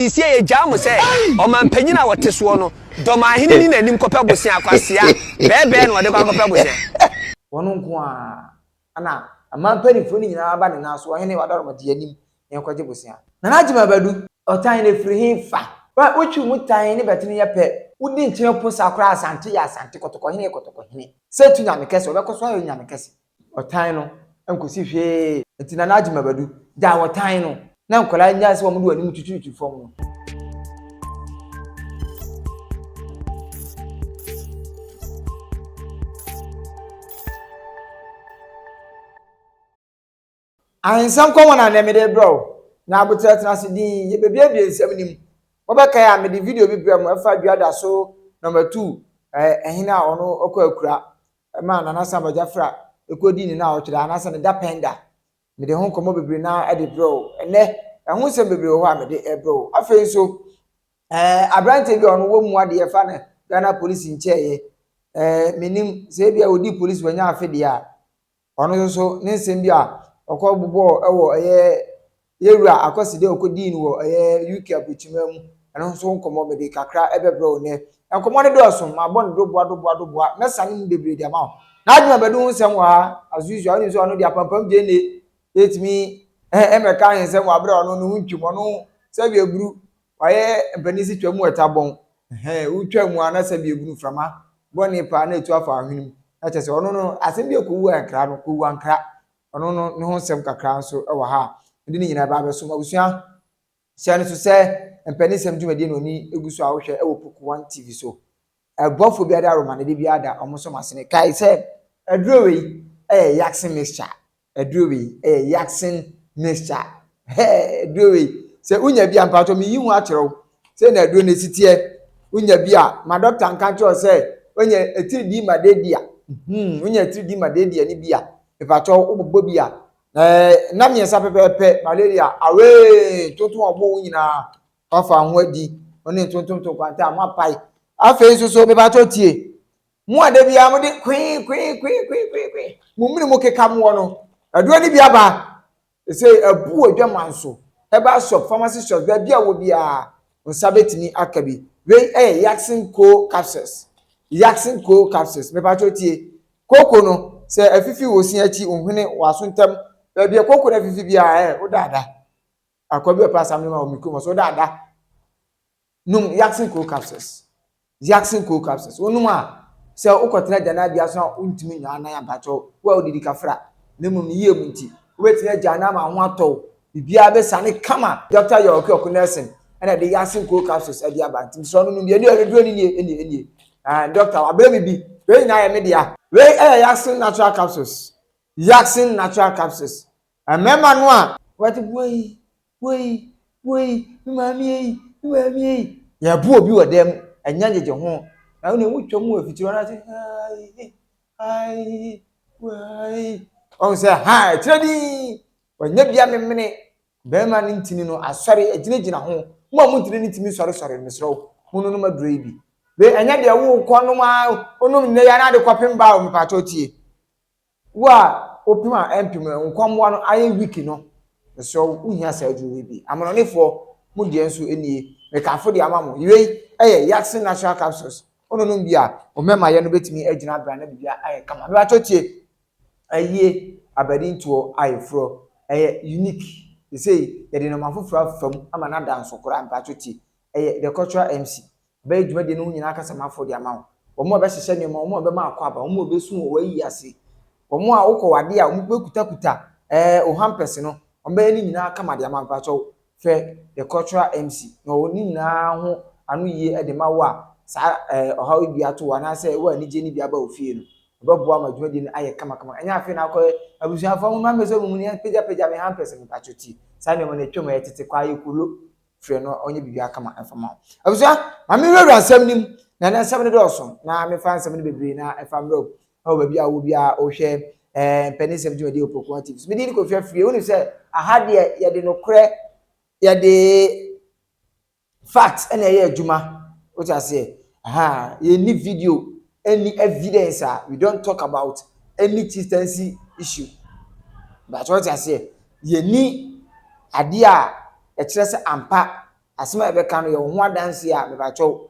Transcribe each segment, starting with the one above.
Seesei yɛgyaa mo sɛ ɔmanpanyin a ɔte soɔ no, Dɔmahene ni n'anim kɔpɛ bosea, kwasea, bɛɛbɛɛ na ɔde kɔ akɔpɛ bosea. Wɔn nko ara na aman mpanimfoɔ no nyinaa ba ne nan so, ɔhene Wadaroma di anim na yɛnkɔgye bosea. Nana Agyemang Badu, ɔtan no ɛfiri he fa? Wotwi mu tan ne bɛtene yɛ pɛ, wodi nkyene po sa koraa Asante yɛ Asante, Kɔtɔkɔhene yɛ Kɔtɔkɔhene. Sɛ tu Nyame kɛse, ɔbɛkɔ so ayɛ Nyame kɛse. Ɔtan no nkosi hwee. Nti Nana Agyemang Badu gyaa ɔtan no na nkwadaa nyae sɛ wɔde wɔn anim twitwiritwi fam no. Ahensɛm nkɔmmɔ na nnɛ mede rebrɛ wo. Na aboterɛ tena ase dinn, yɛbɛbuebue nsɛm no mu. Mobɛkae a mede video bi brɛɛ mo ɛfa Duada so nɔma tu ɛhene a ɔno ɔkɔ akura ma Nana Samba Gyafra ɛkɔdii ne naawɔtwe da anaasɛ ne dapɛn da. Mede ho nkɔmmɔ bebree na ɛde brɛ wo. Ɛnnɛ, ɛho nsɛm bebree wɔ hɔ a mede rebrɛ wo. Afei nso, ɛɛ aberanteɛ bi a ɔno wɔ mu adeɛ fa no Ghana polisi nkyɛeɛ. Ɛɛ menim sɛ ebia ɔdi polisi wanya afe deɛ a, Ɔno nso so ne nsɛm bi a ɔkɔ bobɔɔ wɔ ɛyɛ yɛwura Akwaside a ɔkɔdii no wɔ ɛyɛ UK aburokyimaa mu ɛno nso ho nkɔmmɔ mede kakra ɛbɛbrɛ wo nnɛ. Nkɔmmɔ no dɔɔso, mabɔ no doboa doboa doboa, mɛsane mu bebree de ama wo. N'adwuma bɛdu ho nsɛm wɔ ha as usual, wonim sɛ ɔno deɛ apampam gyeene yɛtumi ɛmɛka ahensɛm wɔ aberɛ a ɔno ne ho ntwam, ɔno sɛbi aburu Wayɛ mpanin si twa mu ɛta bɔn. Ɛhɛn, wotwa mu a na sɛ bi ebunu mframa bɔne paa na etu afa ahwene mu. Na kyerɛ sɛ ɔno no asɛm bi a kowu ankra no, kowu ankra. Ɔno no ne ho nsɛm kakra nso wɔ ha a mede ne nyinaa ba abɛsom. Abusua, hyɛ no so sɛ mpanin dwumadie na ɔni egu so a wohwɛ wɔ Poku One TV so. Ɛbɔfo biara de aroma no de biara da wɔn so masene. Kae sɛ aduro wei yɛ Yaxin mixture. Aduro wei yɛ Yaxin mixture. Hɛɛ aduro wei sɛ wonya bi a mpatsɔ meyi ho akyerɛ wo sɛ na aduro no esi teɛ. Wonya bi a ma dɔkta nka nkyerɛ wo sɛ wonya atiridii ma dedia. Hmm, wonya atiridii ma dedia ne bi a mpatsɔ wobobɔ bi a ɛɛ nna mmiɛnsa pɛpɛɛpɛ malaria awee ntontom a ɔbɔ wo nyinaa wafa ho adi ɔne ntontom kwanta a moapae. Afei nso so mepatsɔ tie. Mo a da biara mode kwee kwee kwee kwee kwee kwee mo mene mo keka moɔ no, aduro no bi aba. Ɛsɛ abu wɔ adwaman so, herbal shop, pharmacy shop, baabi a wɔ biara, wo nsa bɛtumi aka bi. Wei yɛ Yaxin Co capsules. Yaxin Co capsules. Mepakyɛw tie. Kooko no, sɛ afifi wɔ sin akyi, wo hwene, w'aso ntam, baabi a kooko no afifi biara, ɛ, woda ada. Akwa bi ɔpɛ asam no ma wɔ me kurom, ɔsɛ woda ada. Nom Yaxin Cold Capsules. Yaxin Cold Capsules. Wonom a, sɛ wokɔtena agyananbea so a wontumi nnwa anan abakyɛw, wo a wodidi kafra, na mmom ne yie mu nti, wobɛtumi agya anan ama ho atɔ wo. Biribiara bɛsane kama. Dɔkta Yaw Okuoku Nelson ɛna ɛde Yaxin Cold Capsules ɛde aba. Nti mesrɛ no nom bi. Ɛne aduro no nie, ɛnie, ɛnie. Ah, dɔkta, wabrɛ me bi. Wei nyinaa yɛ me dea. Wei ɛyɛ Yaxin Natural Capsules. Yaxin Natural Capsules. Mmarima no a. Wɔte wei, wei, wei, me maame ei, me maame ei. Yɛbo obi wɔ dɛm, ɛnyɛ gyegye ho. Na wo na wotwa mu afikyiri hɔ na ase hai, hai, wai. Ɔhu sɛ ha ɛkyerɛ din. Wɔnyɛ bia memene. Bɛrima no ntini no asɔre agyinagyina ho. Mo a mo ntini no ntumi nsɔresɔre no, mesrɛ wo, mo no nom aduro yi bi. Wei ɛnyɛ deɛ wokɔ nom a wonom nnɛ yi a na ade kɔpem ba o, mepaakyɛw tie. Wo a wopem a ɛmpem no, nkwammoa no ayɛ weak no, mesrɛ wo, wohia saa aduro yi bi. Amanɔnefoɔ, mo deɛ nso nie. Mekamfo de ama mo. Wei yɛ Yaxin Natural Capsules. Wononom bi a, wo mmɛmayɛ no bɛtumi agyina abira na biribiara ayɛ kama. Mebatɔ tie, ayie abadintoɔ ayeforɔ, ɛyɛ unique. Seesei yɛde nneɛma foforɔ afa mu ama no ada nso koraa. Mpakyɛ tie, ɛyɛ The Cultural MC. Ɔbɛyɛ dwumadie no ho nyinaa kasamafo de ama wo. Wɔn a wɔbɛhyehyɛ nneɛma, wɔn a wɔbɛma akwaaba, wɔn a wɔbɛsu wɔ w'ayi ase, wɔn a wokɔ w'adeɛ a wɔbɛkutakuta ɛɛ wo hampers no, wɔbɛyɛ ne nyinaa kama de ama wo. Mpakyɛw frɛ The Cultural MC na ɔwɔ ne nyinaa ho ano yie de ma wo a saa ɛɛ ɔhaw yi bi ato wo anaasɛ wo a anigye no bi aba wo fie no. Ɔbɛboa ma dwumadie no ayɛ kamakama. Ɛnyɛ afei na akɔyɛ abusuafoɔ mo mma mmɛsɔ mo mu ne pagyapagya me hampers no. Mpakyɛw tie, saa nneɛma no atwam ɛyɛ tete kwaa yɛ kolo. frɛ no ɔnyɛ biribi kama mfa ma wo. Abusua, ma me wurawura nsɛm no mu, na na nsɛm no dɔɔso, na mefa nsɛm no bebree na ɛfa mmerɛ wo ɛwɔ baabi a wɔ biara wohwɛ ɛɛ mpanin nsɛm dwumadie wɔ Pokuwa TV so. Medi ne Kofi Afiri, wonim sɛ aha deɛ yɛde nokorɛ, yɛde fact ɛna ɛyɛ adwuma, wote aseɛ, aha, yɛnni video, any evidence a, we don't talk about any chieftaincy issue. But wote aseɛ, yɛnni adeɛ a ɛkyerɛ sɛ ampa Asɛm a yɛbɛka no yɛwɔ ho adanseɛ a mepakyɛw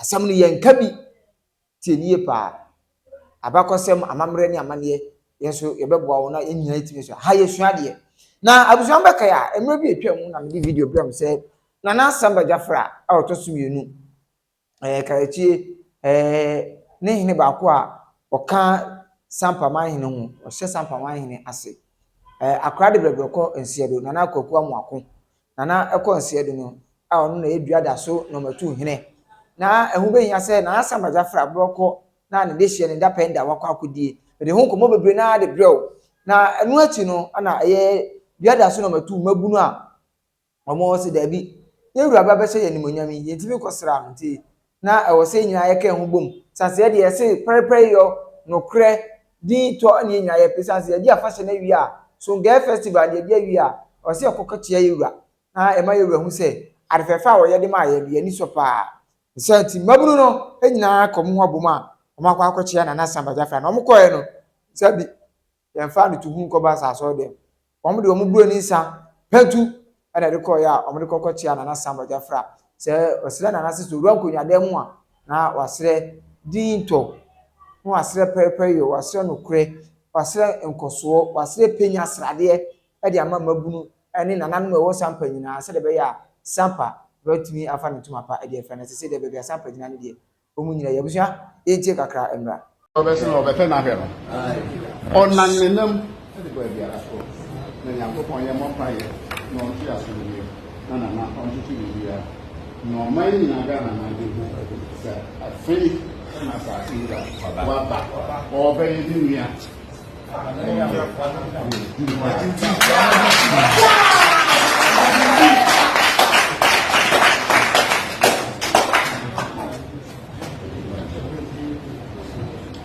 asɛm no yɛnka bi. Tie no yie paa. Abakɔsɛm, amammerɛ ne amanneɛ, yɛn nso yɛbɛboa wo na yɛn nyinaa yɛtumi asua. Ha yɛsua adeɛ. Na abusua mbɛkae a, mmerɛ bi atwa mu na mede video brɛ mo sɛ Nana Samba Gyafra a ɔtɔ so mmienu, ɛɛ Karakyie, ɛɛ ne hene baako a ɔka Sampa manhene ho, ɔhyɛ Sampa manhene ase. Ɛɛ akora de brɛbrɛ kɔ Nseɛdo, Nana Kwaku Amoako. Nana kɔ Nseɛdo no, a ɔno na ɛyɛ dua da so nɔmatu hene. Na ɛho bɛhia sɛ Nana Samba Gyafra bɛkɔ na ne dehyeɛ ne dapɛn da wakɔ akɔdie. Mede ho nkɔmmɔ bebree no ara de brɛ wo. Na ɛno akyi no, na ɛyɛ dua da so nɔmatu mmabunu a wɔn se daabi, yɛn wura ba bɛhyɛ yɛn animuonyam yi, yɛntumi nkɔsra no nti na ɛwɔ sɛ yɛn nyinaa yɛka yɛn ho bom. Sane sɛ yɛdeɛ yɛse pɛrepɛreyɔ, nokorɛ, din tɔ ne yɛn nyinaa yɛpɛ. Sane sɛ yɛdi afahyɛ no awie a, Songɛɛ festival no yɛdi awie a, ɛwɔ sɛ yɛkɔ kɔkyea yɛn wura na ɛma yɛn wura hu sɛ ade fɛfɛ a ɔyɛ de maa yɛn no, yɛn ani sɔ paa. Ne saa nti, mmabunu no nyinaa ka wɔn ho abom a wɔakɔ akɔkyea Nana Samba Gyafra. Na wɔkɔeɛ no, sɛbi yɛmfa anotohunu nkɔba saa asɔredan mu. Wɔde wɔn buroni nsa patu na ɛde kɔeɛ a wɔde kɔkɔkyea Nana Samba Gyafra. Sɛ ɔsrɛ Nana sɛ sɛ owura nkonnwadan mu a, na wasrɛ din tɔ, na wasrɛ pɛrepɛreyɔ, wasrɛ nokorɛ, wasrɛ nkɔsoɔ, wasrɛ penya sradeɛ de ama mmabunu ne nananom a ɛwɔ Sampa nyinaa sɛdeɛ ɛbɛyɛ a Sampa bɛtumi afa ne ntoma pa de afira. Na seesei deɛ baabi a Sampa gyina no deɛ, wɔn nyinaa yɛ abusua. Yɛntie kakra mmra. Ɔbɛse no ɔbɛpɛ n'ahwɛ no ɔnan ne nam de baabiara so na Nyankopɔn yɛ mmɔ mpaeɛ na ɔnte asomdwoeɛ na nana ɔntoto biribiara na ɔman nyinaa Ghana man bɛhu sɛ afei na asase wura waba ɔbɛyɛ ne nua.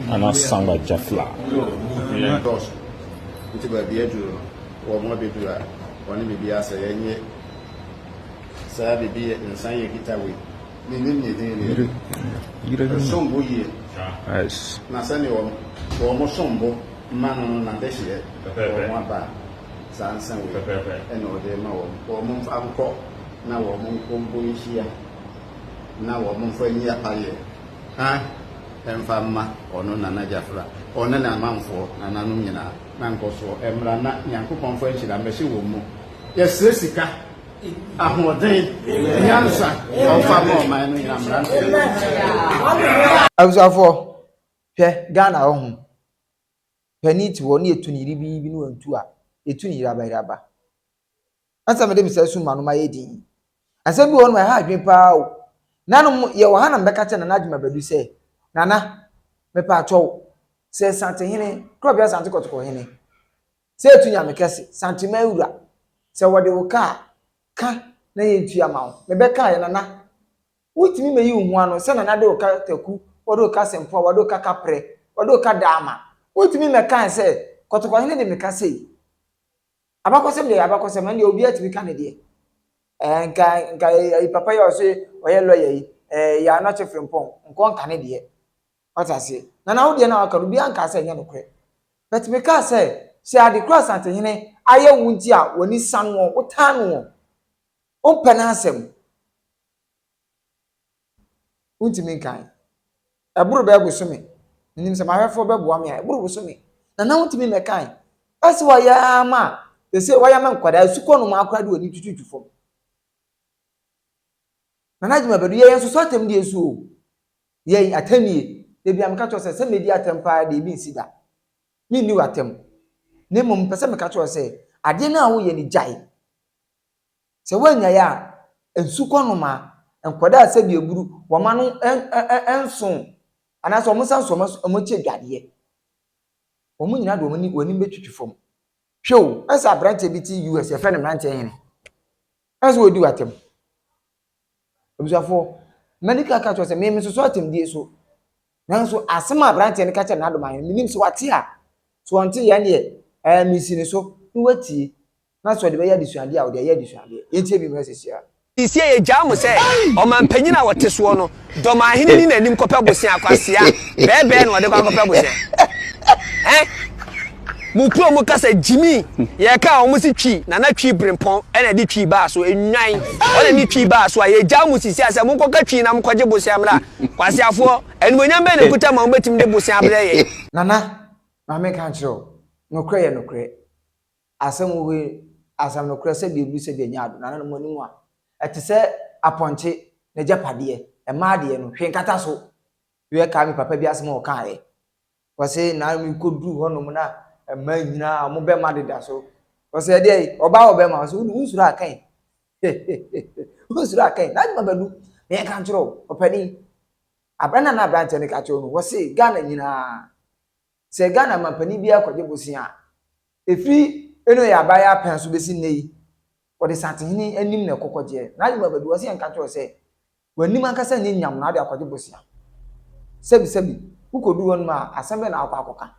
Ana Samba Jafla. Dɔɔso nti baabi aduru no wɔn abɛduru a wɔne biribi asɛ yɛnyɛ saa biribi yɛ nsan yɛ kita wei Menim ne din deɛ. Ɛsom bo yie. Na sɛdeɛ wɔn som bo ma no no n'adehyeɛ wɔn aba a, saa nsa wei na ɔde rema wɔn. Wɔn mfa nkɔ na wɔn nkɔ mpo nhyia na wɔn mfa nyi apayeɛ ha mfa mma ɔno Nana Gyafra, ɔne n'amanfoɔ, nananom nyinaa, na nkɔsoɔ mmra na Nyankopɔn mfa nhyira mmɛhyɛ wɔn mu. Yɛsrɛ sika. Ahoɔden, nyansa, ɔmfa ma ɔman no nyina mmeranteɛ. Abusuafoɔ, hwɛ Ghana hɔ ho. Panin te hɔ ne yɛtu ne yiribi ne wantu a, yɛtu ne yirabayiraba. Ansa mede me nsa asum m'ano mayɛ din. Asɛm bi wɔ hɔ nom a ɛha adwene paa o. Nanom yɛwɔ ha na mebɛka kyerɛ Nana Agyemang Badu sɛ, Nana, mepaakyɛw, sɛ Santehene, Korɔbea Asante Kɔtɔkɔ hene, Sɛ etu Nyame kɛse, Santeman wura, sɛ wɔde wo ka a, ka na yɛntua ma wo. Mebɛkaeɛ, Nana, wontumi mɛyi wo ho ano sɛ Nana de wo ka Taku, wɔde wo ka Sempoa, wɔde wo ka Kaprɛ, wɔde wo ka Daama. Wontumi mmɛkae sɛ Kɔtɔkɔhene de me ka sei. Abakɔsɛm deɛ ɛyɛ abakɔsɛm, ɛno deɛ obiara tumi ka ne deɛ. Ɛɛ nka nka ayi papa yi a ɔse ɔyɛ lɔya yi, ɛɛ Yaa Anɔkye Frimpong, nkɔ nka ne deɛ. Wate aseɛ? Nana wo deɛ na waka no obiara nkaa sɛ ɛnyɛ nokorɛ. But mekaa sɛ, sɛ ade korɔ Asantehene ayɛ wo nti a w'ani sa noɔ, wotaa noɔ, wompɛ n'asɛm, wontumi nkan. Ɛboro bɛyɛ bosome, menim sɛ m'ahwɛfoɔ bɛboa me a, ɛboro bosome. Nana wontumi mmɛkan. Ɛsɛ wayɛ ara ma, sɛ wayɛ ama nkwadaa, sukɔ nnomaa koraa de w'ani tututu fam. Nana Agyemang Badu, yɛyɛ nso so atɛm deɛ nso o. Yɛn atɛnnie, da bi a meka kyerɛ wo sɛ, sɛ mɛdi atɛm paa deɛ ebi nsi da. Menni w'atɛm. Na mmom mepɛ sɛ meka kyerɛ wo sɛ, adeɛ no a woyɛ no gyae. Sɛ woannyae a, nsukɔ nnomaa, nkwadaa a sɛbi aburu, wɔn ano nso, anaasɛ wɔn nsa nso wɔn akyi adwadeɛ. Wɔn nyinaa de wɔn ani, wɔn anim bɛtwitwi fam. Hwɛ o, ɛsɛ aberanteɛ bi te US, yɛfrɛ no mmeranteɛ hene. Ɛsɛ wɔdi w'atɛm. Abusuafoɔ, m'ani ka ka kyerɛ sɛ me mesosɔ atɛmdie so. Nanso asɛm a aberanteɛ no ka kyerɛ n'adoma no, menim sɛ wate a, sɛ ɔnte yɛn deɛ, ɛɛ mesi ne so na watie. Na sɛ ɔde bɛyɛ adesuadeɛ a, ɔde ayɛ adesuadeɛ. Yɛntie bi mmerɛ sisi a. Seesei yɛgyaa mo sɛ ɔmanpanyin a ɔte soɔ no, dɔmahene ni n'anim kɔpɛ bosea, kwasea, bɛɛbɛɛ na ɔde kɔ akɔpɛ bosea. Ɛ? Mo kurom kasa gyimi yɛka a wɔn si twi nana twi brempɔn ɛna ɛde twi baa so enwan ɔna ɛde twi baa so a yɛgya mo sisi asɛ mo nkɔka twi na mo kɔgye bosea mmra kwaseafoɔ animonyam bɛn na ekuta ma mo bɛtumi de bosea abrɛ yɛn. Nana, ma menka nkyerɛ wo, nokorɛ yɛ nokorɛ. Asɛm wɔ hɔ yi, asɛm nokorɛ sɛdeɛ ɛbu sɛdeɛ ɛnyɛ ado. Nana no mo anim a, ɛte sɛ apɔnkye n'agyapadeɛ, mmaa deɛ no, hwee nkata so. Wei ɛkae me papa bi asɛm a ɔkaeɛ. Wɔse na mekɔduru hɔnom na mmaa nyinaa wɔn bɛma deda so. Wɔse ɛdeɛ ɔbaa wɔ bɛma wɔse wonsuro akan. Wonsuro akan. Na adwuma bɛdu. Meyɛka nkyerɛ wo, ɔpanin. Abena na na aberanteɛ no ka kyerɛ no, wɔse Ghana nyinaa, sɛ Ghana mampanin biara kɔgye bosea a, ɛfiri ɛno yɛ abayewa apɛn so bɛsi nnɛ yi, wɔde Santehene anim na ɛkɔ kɔgyeɛ. Na adwuma bɛdu, wɔse yɛnka nkyerɛ wo sɛ, W'anim ankasa nyɛ nyam na wode akɔgye bosea. Sɛbisɛbi, wokɔduru hɔnom a, asɛm bɛn na wokɔ akɔka?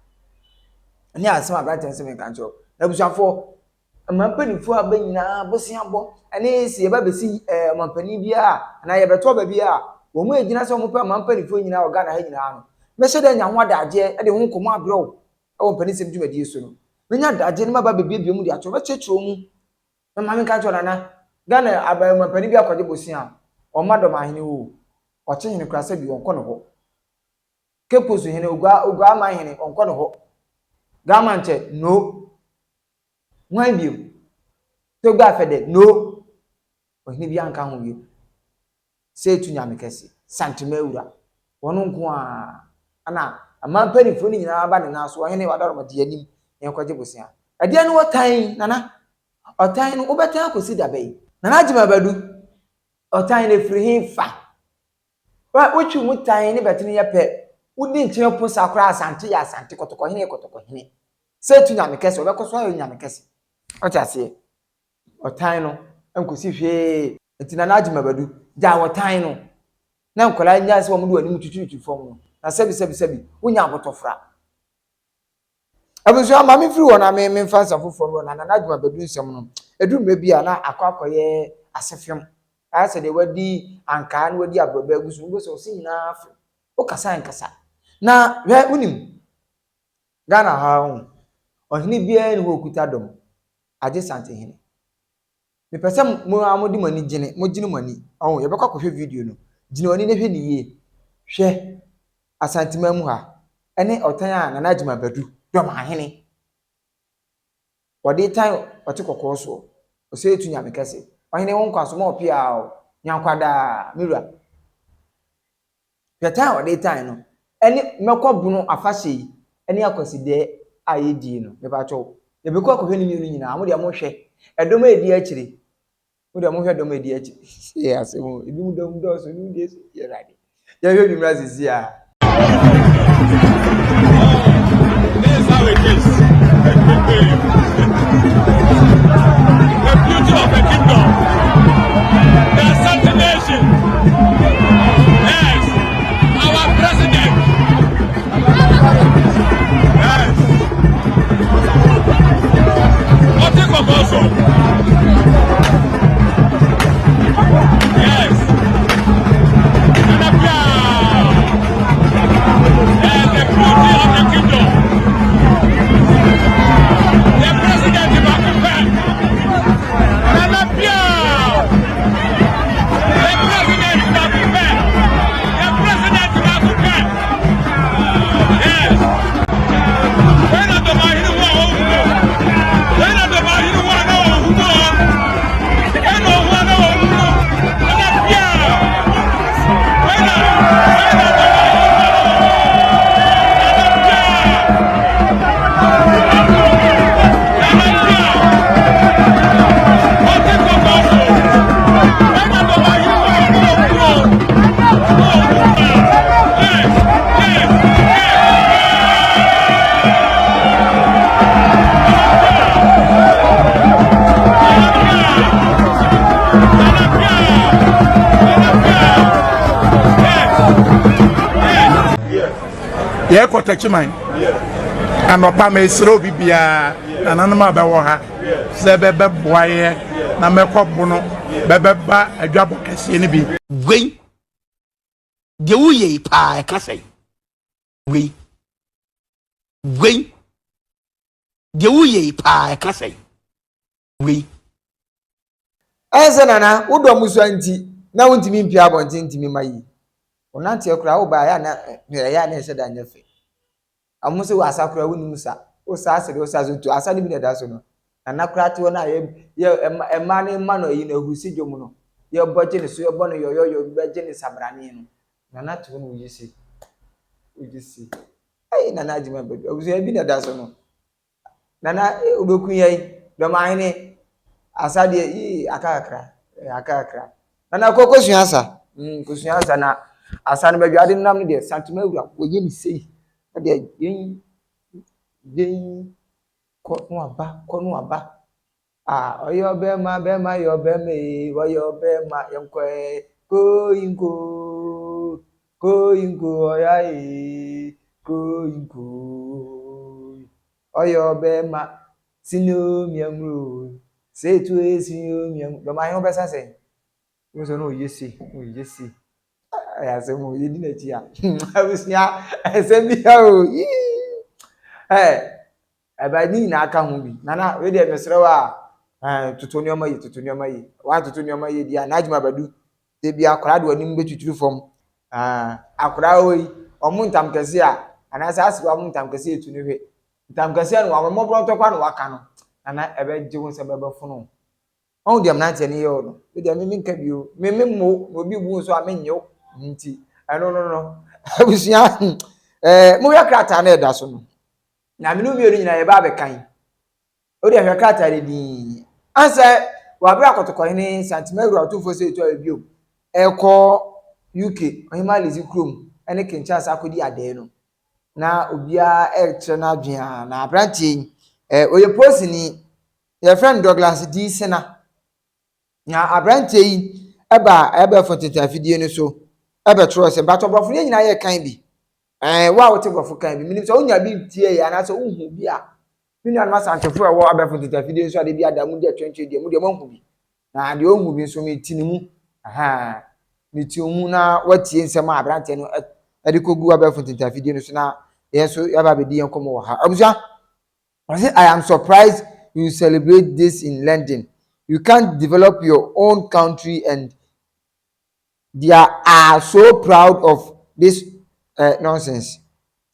Ɛne asɛm a aberanteɛ no sɛ menka nkyerɛ wo. Na abusuafoɔ, mmaa mpanimfoɔ a aba nyinaa bosea bɔ ɛne sɛ yɛba bɛsi ɛɛ ɔmampanin biara anaa yɛbɛto aba biara a, wɔn a ɛgyina sɛ wɔpɛ mmaa mpanimfoɔ nyinaa wɔ Ghana ha nyinaa no, mɛhyɛ da anya ho adagyeɛ de ho nkɔmmɔ abrɛ wo wɔ mpaninsɛm dwumadie so no. Mɛnya adagyeɛ no maba bɛbiebie mu de ato, mɛkyerɛkyerɛ wo mu. Me maame ka kyerɛ nana, Ghana abamuapanin bi akɔgye bosea a, ɔmma dɔmahene hɔ o, ɔkye hene koraa sɛbi ɔnkɔ ne hɔ. Cape Coast hene, Ogua, Oguaman hene, ɔnkɔ ne hɔ. Gamankyɛ, no. Hwan bio? Togbe Afɛdɛ, no. Ɔhene bi anka ho bio. Sɛ etu Nyame kɛse, Santema awura, wɔn nko ara na aman mpanimfoɔ no nyinaa ba ne nan so, ɔhene wadaroma di anim na yɛnkɔgye bosea. Ɛdeɛn ne ɔtan, Nana? Ɔtan no, wobɛtan akɔsi da bɛn? Nana Agyemang Badu, ɔtan no ɛfiri he fa? Wotwi mu tan ne bɛtene yɛ pɛ, wodi nkyene po sa koraa Asante yɛ Asante, Kɔtɔkɔhene yɛ Kɔtɔkɔhene. Sɛ etu Nyame kɛse, ɔbɛkɔ so ayɛ Nyame kɛse. Wote aseɛ? Ɔtan no nkosi hwee. Nti Nana Agyemang Badu, gyaa ɔtan no na nkwadaa nyae sɛ wɔn de wɔn anim twitwiritwi fam no, na sɛbi sɛbi sɛbi, wonya abotɔfra. Abusua, ma memfiri hɔ na me memfa nsɛm foforɔ no na Nana Agyemang Badu nsɛm no, ɛduru mmerɛ bi a na akɔ akɔyɛ asefem. Ayɛ sɛ deɛ wadi ankaa na wadi aborɔbɛ agu so no, wobɛhu sɛ ɔse nyinaa fem. Wokasa nkasa. Na hwɛ, wonim, Ghana ha ho, ɔhene biara nni hɔ a ɔkuta dɔm, agye Santehene. Mepɛ sɛ mo ara mode mo ani gyene, mogyene mo ani. Ɔho, yɛbɛkɔ akɔhwɛ video no. Gyene w'ani na hwɛ no yie. Hwɛ Asanteman mu ha, ɛne ɔtan a Nana Agyemang Badu, Dɔmahene, wɔde tan ɔte kɔkɔɔ soɔ. Ɔsɛ etu Nyame kɛse. Ɔhene wo nkwa so ma ɔpeaa o. Nyankwa daa, me wura. Hwɛ tan a ɔde tan no ɛne mɛkɔ bono afahyɛ yi ɛne akwasidɛɛ a yɛdie no mepakyɛw yɛbɛkɔ akɔhwɛ ne mmienu nyinaa mo deɛ mohwɛ ɛdɔm a ɛdi akyire mo deɛ mohwɛ dɔm a ɛdi akyire yɛ asɛm o ebi mu dɔm dɔɔso ebi mu deɛ so yɛ awurade yɛhwɛ bi mmra sisi a. This is how it is. The beauty of the kingdom. The Asante nation. Yes. Our president. Yes. Ɔte kɔkɔɔ so. Yes. Nana Pia. Yes, the beauty of the kingdom. The president baako pɛ. Nana Pia. The president baako pɛ. The president baako pɛ. Yes. Wẹ́n na dọ̀mahene wo a ɔwu no. Wẹ́n na dọ̀mahene wo a na ɔwu no. Wẹ́n na ɔwu a na ɔwu no. Nana Pia. Wẹ́n na wẹ́n na dọ̀mahene wo a na ɔwu no. Nana Pia. Nana Pia. Ɔte kɔkɔɔ so. Wẹ́n na dọ̀mahene wo a na ɔwu no. Na ɔwu no. Yes. Yes. Yes. Nana Pia. Nana Pia. Yes. Yes. Yɛkɔ Takyiman anɔpa. Mesrɛ obi biara, nananom a bɛwɔ ha, sɛ bɛbɛboa yɛ na mɛkɔ Bono, bɛbɛba adwabɔ kɛseɛ no bi. Wei deɛ woyɛ yi paa, ɛka sɛn? Wei wei. Deɛ woyɛ yi paa ɛka sɛn? Wei. Ɛyɛ sɛ Nana, wo dɔ mmusua nti na wontumi mpue abɔnten ntumi mma yie. Wo nanteɛ koraa wo ba ɛyɛ a na ɛyɛ a na ɛnhyɛ da nyɛ fɛ. Ɔmo sɛ asa koraa wonim sa. Wo sa ase de wo sa so tu asa no bi na ɛda so no. Nana koraa te hɔ no a yɛ yɛ mmaa no ma no ayi no ahurusi dwom no. Yɛbɔ gye ne so yɛbɔ no yɔyɔyɔ bɛgye ne sabrane no. Nana te hɔ no oyi se. Oyi se. Ɛyi Nana Agyima Badu abusua bi na ɛda so no. Nana wobɛku yɛn dɔmahene asa deɛ yii aka kakra aka kakra Nana kɔ kɔsua asa mm, kɔsua asa na asa no baabi ade nam no deɛ santoma awura wɔyɛ ne sei na deɛ yɛn yɛn kɔ no aba kɔ no aba Ah, ɔyɛ ɔbɛrima, bɛrima yɛ ɔbɛrima ee, ɔyɛ ɔbɛrima, yɛnkɔ ee, koyinko, koyinko, ɔya ee, koyinko, ɔyɛ ɔbɛrima, sino miamuro, setu ee, sino miamuro, dɔm ahe wobɛsa sɛn? Wo sɛ na ɔyɛ se, ɔyɛ se. Ɛyɛ asɛm o, yɛdi n'akyi a. Abusua, ɛsɛm bi ha o. Yii. Ɛ, ɛba ne nyinaa ka ho bi. Nana, wei deɛ mesrɛ wo a, ɛɛ, toto nneɛma yie, toto nneɛma yie. Woantoto nneɛma yie deɛ a, n'adwuma bɛdu. Da bi akwadaa de w'anim bɛtwitwiri fam. Ɛɛ, akwadaa wɔ yi, wɔn ntam kɛse a, anaasɛ ase wɔn ntam kɛse etu no hwɛ. Ntam kɛse no, wɔn mmɔborɔ ntɔkwa na waka no. Nana, ɛbɛgye wo nsam, ɛbɛfono wo. Wahu deɛ mmeranteɛ no yɛ wo no? Me deɛ me menka bi o. Me me mmo na obi bu nso a mennye wo. Nti ɛno no no abusua ɛɛ mohwɛ krataa no ɛda so no. Na me no mmienu nyinaa yɛba abɛkan. O deɛ hwɛ krataa no din. Ansɛ wɔabrɛ akɔtɔkɔhene Santima Awura Ɔtumfoɔ sɛ ɛtu ayɛ bio ɛkɔ UK Ɔhema Lizzy kurom ɛne King Charles akɔdi adɛɛ no. Na obiara ɛrekyerɛ n'adwene a na aberanteɛ yi ɛɛ ɔyɛ polisini. Yɛfrɛ no Douglas D. Sena. Na aberanteɛ yi baa abɛɛfo tete afidie no so bɛtwerɛɛ sɛ, mpakyɛ borɔfo no yɛn nyinaa yɛ kan bi. Ɛɛ wo a wote borɔfo kan bi, menim sɛ wonya bi tie yɛ anaasɛ wohu bi a, me nuanom asantefo a ɛwɔ abɛɛfo tete afidie so a de bi ada mu di atwentwe deɛ mu deɛ moahu bi. Na deɛ ɔnhu bi nso meti ne mu. Ahaa, meti mu na watie nsɛm a aberanteɛ no de kɔgu abɛɛfo tete afidie no so na yɛn nso yɛaba abɛdi yɛn nkɔmmɔ wɔ ha. Abusua, Ɔse I am surprised you celebrate this in London, you can't develop your own country and their are so proud of this eh, nonsense.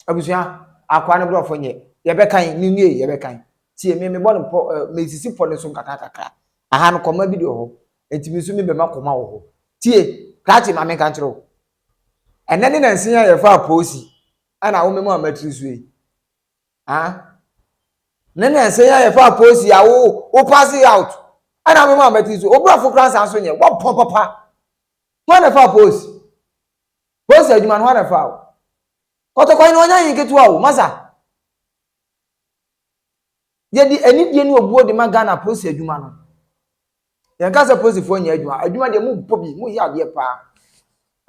Abusua, akoa no borɔfo nyɛ, yɛbɛkan, ne nwie yɛbɛkan. Tie me, mebɔ no pɔ, eh, mesisi pɔ no so nkakra kakra. Aha no kɔma bi de wɔ hɔ, enti me nso mebɛma kɔma wɔ hɔ. Tie, krakye ma menka nkyerɛ wo. Ɛnɛ ne nansin a yɛfa apoosi, ɛna wo memu a matiri so yi. Ah. Ne na ɛsɛ yɛ yɛfa apolisi a wo wo pass it out. Ɛna mema mɛti so. Obrɔfo kora nsa so nyɛ. Wɔpɔn papa. Hwan na fa apolisi? Polisi adwuma no hwan na fa o? Kɔtɔkɔ yi na ɔnya yi nketewa o, masa. Yɛde anidie ne obuo de ma Ghana polisi adwuma no. Yɛnka sɛ polisifoɔ nyɛ adwuma. Adwuma deɛ mobɔ bi, moyɛ adeɛ paa.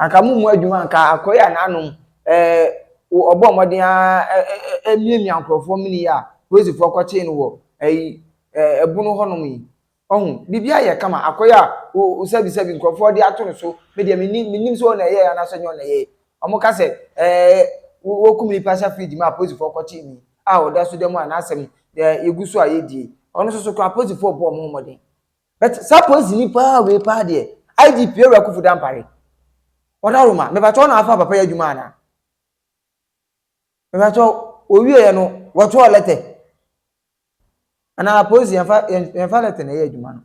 Anka mo mu adwuma anka akɔyɛ a n'anom ɛɛ ɔbɔ mmɔden ara ɛmiamia nkurɔfoɔ mene yi a polisifoɔ kɔkyee no wɔ ɛyi ɛɛ ɛbono hɔnom yi. Ɔho biribi ayɛ kama akɔyɛ a o sɛbi sɛbi nkurɔfoɔ de ato no so. Me deɛ menim menim sɛ ɔna ɛyɛ anaasɛ nyɛ ɔna ɛyɛ. Wɔn ka sɛ ɛɛ wɔkum nipa hyɛ fridge mu a polisifoɔ kɔkyee no yi a ɔda so da mu a n'asɛm ɛɛ yɛgu so a yɛdie. Ɔno nso so koraa polisifoɔ bɔ wɔn ho mmɔden. But saa polisini paa wei paa deɛ IGP Ewura Kufu Dampare ɔdaroma mepakyɛ ɔna afa papa yɛ adwuma anaa mepakyɛ owieɛ no wɔtɔɔ lɛtɛ anaa polisi yɛnfa yɛnfa lɛtɛ na ɛyɛ adwuma no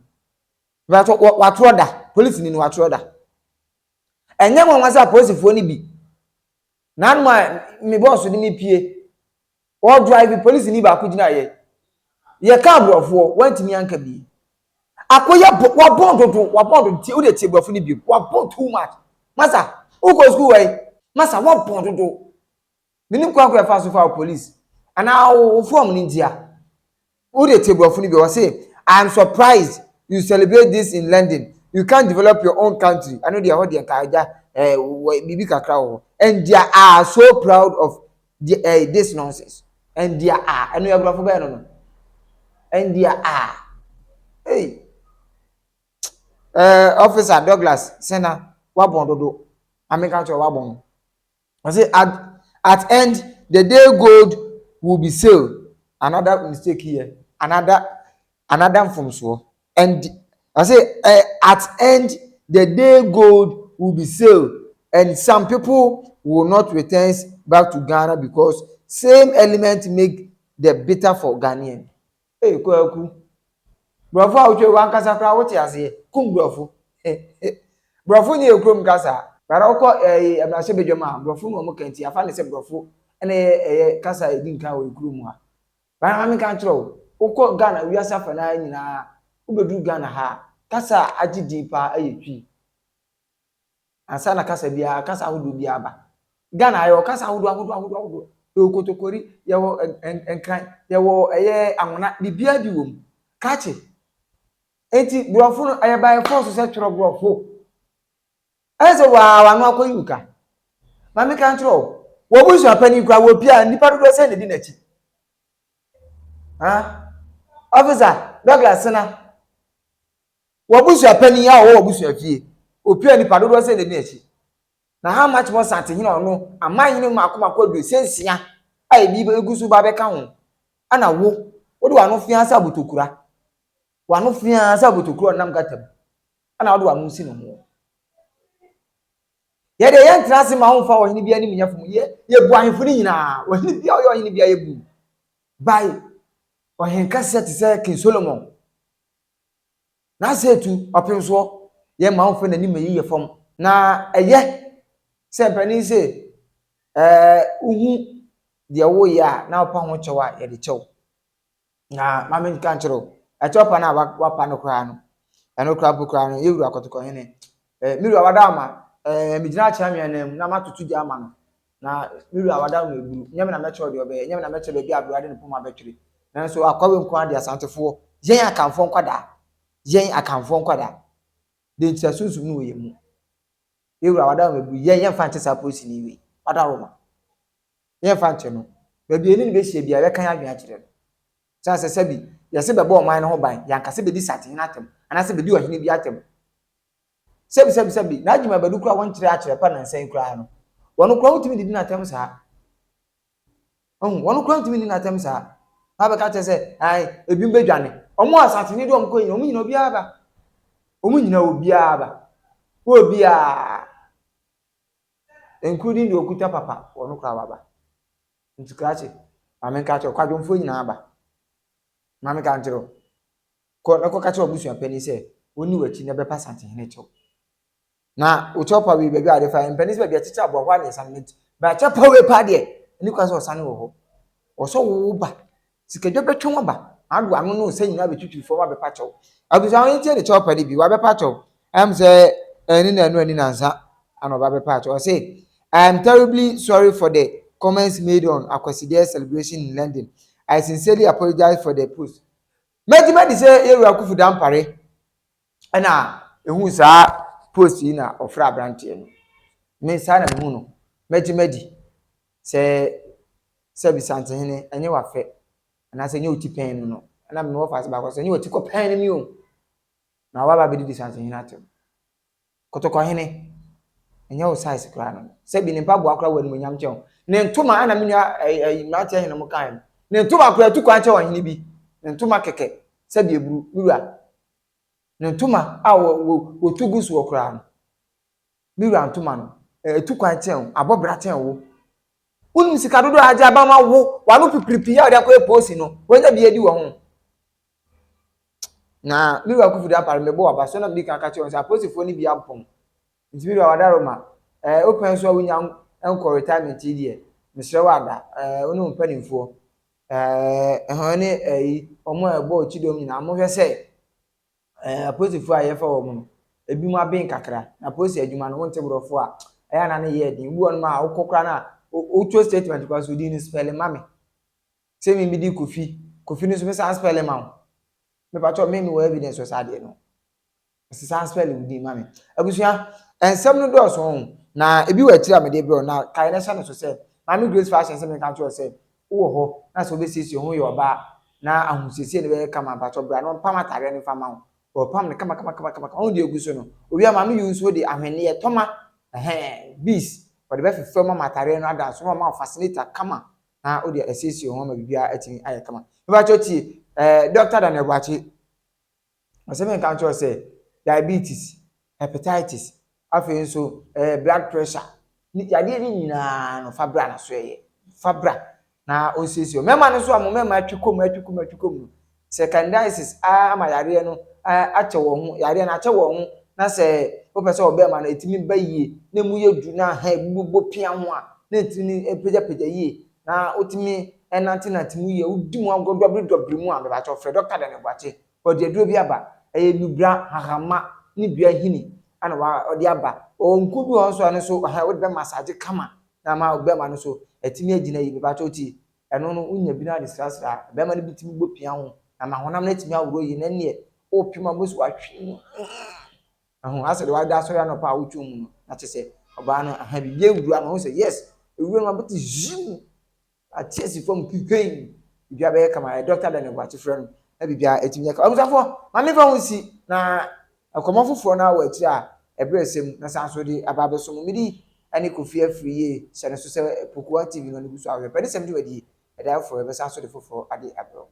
mepakyɛ watorɔ da polisini no watorɔ da ɛnyɛ nwanwa sɛ apolisifoɔ no bi N'anom a me bɔɔso de me pie. Wɔ drive polisi ni baako gyina yɛ. Yɛ ka aborɔfoɔ wantumi anka bi. Akoyɛ bɔ wabɔn dodo wabɔn dodo tie wode tie borɔfo no bio wabɔn too much. Masa wokɔ sukuu wɔ yi masa wabɔn dodo. Menim kwan kɔ ɛfa so fa wo police anaa wo form no ntia. Wo de te borɔfo no bi ɔse I am surprised you celebrate this in London you can't develop your own country ɛno deɛ ɛhɔ deɛ nka agya eh, wɔ biribi kakra wɔ hɔ and they are so proud of the, eh, this nonsense and they are ɛno yɛ borɔfo bɛyɛ no no and they are hey eh, officer Douglas Sena wabɔn dodo ameka kyerɛ wabɔn no ɔse at at end the day gold will be sale. Another mistake here, another another mfomsoɔ. And I say eh, at end the day gold will be sale and some people will not return back to Ghana because same element make the bitter for Ghanaian. Hey, Kwaku. Borɔfo a wotwa wankasa koraa wote aseɛ. Kum borɔfo. Borɔfo nyɛ kurom kasa. Bara wokɔ ɛyi mmarahyɛ badwam a borɔfo na wɔn ka nti afa ne sɛ borɔfo ɛna ɛyɛ ɛyɛ kasa a ɛdi nkan wɔ kurom ha. Bara maame nka nkyerɛ wo, wokɔ Ghana wiase afa naa nyinaa wobɛduru Ghana ha a, kasa a agye din paa ɛyɛ Twi. Ansa na kasa biara kasa ahodoɔ biara ba. Ghana yɛwɔ kasa ahodoɔ ahodoɔ ahodoɔ ahodoɔ. Yɛwɔ kotokori, yɛwɔ nkran, yɛwɔ ɛyɛ anwona, biribiara bi wɔ mu. Kakye. Enti borɔfo no ɛyɛ by force sɛ twerɛ borɔfo. Ɛyɛ sɛ waa wano akɔyi wo ka. Maame ka nkyerɛ wo, wɔ busua panin koraa wɔ pia nnipa dodoɔ sɛn na ɛdi n'akyi. Ha? Officer Douglas Sena, W'abusua panin a ɔwɔ w'abusua fie, opia nipa dodoɔ sɛ n'ani akyi. Na how much more Santehene a ɔno aman hene mmaako mmaako 66 a ebi egu so ba bɛka ho. Ɛna wo, wode w'ano feaa sɛ abotokura. W'ano feaa sɛ abotokura ɔnam gata mu. Ɛna wode w'ano si ne ho. Yɛ deɛ yɛntena ase ma womfa ɔhene bi anim nyɛ fam. Yɛ yɛbu ahemfo no nyinaa. Ɔhene bi a ɔyɛ ɔhene bi a yɛbu. By ɔhene kɛseɛ te sɛ King Solomon. N'ase etu, ɔpem soɔ, yɛ ma ɔmfa n'anim ayi yɛ fam. Na ɛyɛ sɛ mpanin se, ɛɛ wohu deɛ woyɛ a na wopa ho kyɛw a, yɛde kyɛw. Na ma menka nkyerɛ wo, ɛkyɛw pa no a wapa no koraa no, ɛno koraa mpo koraa no, yɛwura Kɔtɔkɔhene, ɛɛ me wura wada ama, ɛɛ megyina akyea nwea nan mu na matoto gya ama no. Na me wura wada no eburu, nyɛ me na mɛkyerɛ deɛ ɔbɛyɛ, nyɛ me na mɛkyerɛ baabi a aberewa de ne poma bɛtwere. Nanso akoa wei nko ara deɛ Asantefoɔ, yɛn Akanfoɔ nkwadaa, yɛn Akanfoɔ nkwadaa, deɛ nti asunsum no wɔ yɛn mu. Yɛn wura wada no eburu, yɛn yɛmfa nkyɛ saa polisini wei, wada Roma. Yɛmfa nkyɛ no. Baabi a yɛne no bɛhyia biara, yɛbɛka yɛn adwene akyerɛ no. Sɛ sɛ sɛbi, yɛse bɛbɔ ɔman no ho ban, yɛanka sɛ bɛdi Santehene atɛm, anaasɛ bɛdi ɔhene bi atɛm. Sɛbi sɛbi sɛbi, n'adwuma bɛdu koraa wɔnkyerɛ akyerɛ pa nansa yi koraa no. Wɔn koraa wotumi didi n'atɛm saa. Ɔhu, wɔn koraa ntumi nni n'atɛm saa. Na bɛka kyerɛ sɛ, ae, ebi bɛdwane. Wɔn a asase de wɔn kɔ nyina, wɔn nyina obiara ba. Wɔn nyina obiara ba. Obiara. Including deɛ okuta papa, wɔn koraa waba. Nti krakye, maame nka kyerɛ, kwadwomfoɔ nyinaa ba. Maame ka nkyerɛ Kɔ na kɔka kyerɛ w'abusua panin sɛ ɔnni w'akyi na bɛpa Asantehene kyɛw. Na wo kyɛw pa wei baabi a wɔde fa mpanin sɛ baabi a kyekyere aboa hɔ a na yɛsane no nti bɛ kyɛw pa wei paa deɛ ɛni kwan sɛ ɔsane wɔ hɔ. Ɔsɛ wo ba sikadwa bɛtwe wo ba ado ano ne nsa nyinaa bɛtwitwiri fam abɛpa kyɛw. Abusua wɔn ntie ne kyɛw pa no bi wabɛpa kyɛw ɛm sɛ ɛne na ɛno ani nansa ana ɔba bɛpa kyɛw ɔse I am terribly sorry for the comments made on Akwasideɛ celebration in London. I sincerely apologize for the post. Mɛgye madi sɛ Yɛwura Akuffo Dampare ɛna ehuu saa post yi na ɔfrɛ aberanteɛ no. Me saa na mehu no. Mɛgye madi sɛ sɛbi Santehene ɛnyɛ wafɛ anaasɛ ɛnyɛ oti pɛn no no. Ɛna me wɔfa ase baako sɛ ɛnyɛ wati kɔ pɛn no mi o. Na waba abɛdidi Santehene atɛm. Kɔtɔkɔhene, ɛnyɛ wo size koraa no. Sɛbi ne mpaboa koraa wɔ animuonyam kyɛn wo. Ne ntoma ɛna me nua ɛyi mmeranteɛ hene mo kae no. Ne ntoma koraa tu kwan kyɛn ɔhene bi. Ne ntoma kɛkɛ sɛbi eburu me wura. Ne ntoma a wɔ wɔ wɔtu gu soɔ koraa no. Me wura ntoma no ɛtu kwan kyɛn wo, abɔ bra kyɛn wo. Wonim sika dodoɔ a agye aba ma wo, w'ano pipiripi a wɔde akɔyɛ poosi no, wɔanya bi adi wɔ ho. Na me wura Kufu Dampare mebɔ waba so na medi kan ka kyerɛ wɔn sɛ apolisifoɔ no bi apɔn. Nti me wura Wadaroma, ɛɛ wopɛn so a wonya nkɔ retirement yi deɛ, mesrɛ wo ada, ɛɛ wo ne wo mpanimfoɔ, ɛɛ ɛhɔn ne ɛyi, wɔn a ɛbɔ kyidɔm nyinaa, mohwɛ sɛ ɛɛ apolisifoɔ a yɛfa wɔn no, ebinom aben kakra. Na apolisi adwuma no, wonte borɔfo a, ɛyɛ a na ne yɛ den. Obi wɔ nom a wokɔ koraa no a, wotwa statement koraa so odin no spɛle ma me. Sɛ me medi Kofi, Kofi no nso me san spɛle ma wo. Mepakyɛw me mewɔ evidence wɔ saa adeɛ no. Ɔsi san spɛle wo din ma me. Abusua, nsɛm no dɔɔso ho na ebi wɔ akyiri a mede brɛ wo na kae na hyɛ no so sɛ Maame Grace Fashion sɛ menka nkyerɛ wo sɛ wowɔ hɔ na sɛ wobɛsiesie ho yɛ ɔbaa na ahosiesie no bɛyɛ kama mpakyɛw bra na ɔmpam ataadeɛ no mfa ma wo. Ɔpam no kama kama kama kama ɔho deɛ egu so no. Owia Maame yi nso de ahwenneɛ tɔma ɛhɛn beads ɔde bɛfefɛ mu ama ataadeɛ no ada so na ɔma wo fascinator kama. na wode asiesie wo ho ama biribiara atumi ayɛ kama. Mepakyɛw tie, ɛɛ Dɔkta Daniel Boakye, ɔsɛ menka nkyerɛ wo sɛ diabetes, hepatitis, afei nso ɛɛ blood pressure, ne yadeɛ no nyinaa no fa bra na so ɛyɛ. Fa bra na ɔnsiesie wo. Mmarima no nso a mo mmarima atwi kɔ mu atwi kɔ mu atwi kɔ mu no, sɛ candidiasis ama yareɛ no akyɛ wɔn ho, yareɛ no akyɛ wɔn ho, na sɛ wopɛ sɛ ɔbɛrima no ɛtumi ba yie na emu yɛ du na ha bobɔ pia ho a, na ɛtumi pagyapagya yie na wotumi nantenante mu yie, wodi mu agorɔ dɔbere dɔbere mu a, mebakyɛ frɛ Dɔkta Daniel Boakye. Ɔde aduro bi aba, ɛyɛ nubra, hahama ne dua hini ana ɔde aba. Ɔwɔ nku bi wɔ hɔ nso a ɛno nso wode bɛ massage kama na ama bɛrima no nso atumi agyina yie. Mebakyɛ tie. Ɛno no wonya bi na ade srasra a, bɛrima no bi tumi bɔ pia ho na ma honam no atumi aworɔ yie na ɛneɛ wopem a wobɛsi watwe mu. Ɛho asɛ deɛ wada asɔre anɔpa a wotwe mu no na kyerɛ sɛ ɔbaa no aha biribi awura no ho sɛ yes ewura no abɛte zim ate asi fam pipɛn biribi abɛyɛ kama ɛ dɔkta Daniel Boakye frɛ no na biribi atumi yɛ kama. Abusuafoɔ maame fa ho nsi na nkɔmmɔ foforɔ no wɔ akyire a ɛberɛ sɛ mu na san so de aba abɛso mu medi ɛne Kofi afiri yie hyɛ no so sɛ Pokuwa TV no ne gu so ahwɛ pɛ ne sɛm dwumadie ɛda foforɔ yɛbɛsan so de foforɔ ade abrɛ wo.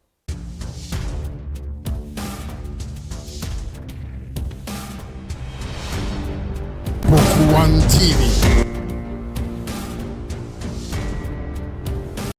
Pokuwan TV.